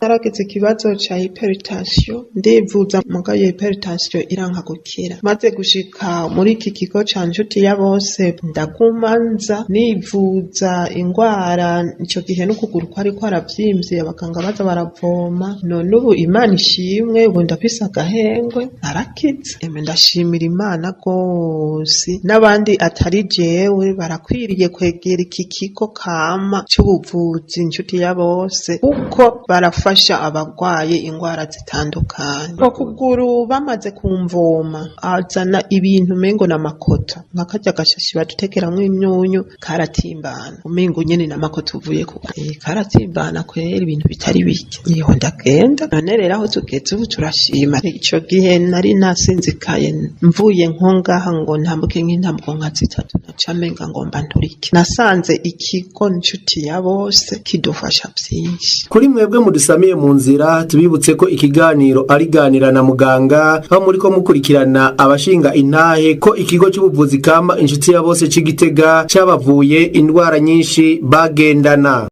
Naragize ikibazo ca hypertension, ndivuza, muga iyo hypertension iranka gukira. Maze gushika muri iki kigo ca Nshuti ya Bose, ndaguma nza nivuza ingwara. Ico gihe n'ukuguru kwari kwaravyimbye, abaganga baza baravoma. None ubu Imana ishimwe, ubu ndafise agahengwe, narakize. Eme, ndashimira Imana gose. N'abandi atari jewe barakwiriye kwegera iki kigo kama c'ubuvuzi Inshuti ya Bose, kuko barafasha abagwaye ingwara zitandukanye. Ko kuguru bamaze kumvoma, azana ibintu umengo n'amakota, nka karya gashashi badutekeramwo imyunyu, karatimbana, umengo nyene n'amakota uvuye ku karatimbana kwera ibintu bitari bike. Niho ndagenda. None rero aho tugeze ubu turashima. Ico gihe nari nasinzikaye, mvuye nko ngaha ngo ntambuke nk'intambuko nka zitatu, naca menga ngomba nturike. Nasanze ikigo Nshuti ya Bose kidufasha vyinshi. Kuri mwebwe mudusamiye mu nzira, tubibutse ko ikiganiro ari Ganira na Muganga, aho muriko mukurikirana abashinga intahe ko ikigo c'ubuvuzi kama Inshuti ya Bose c'Igitega cabavuye indwara nyinshi bagendana.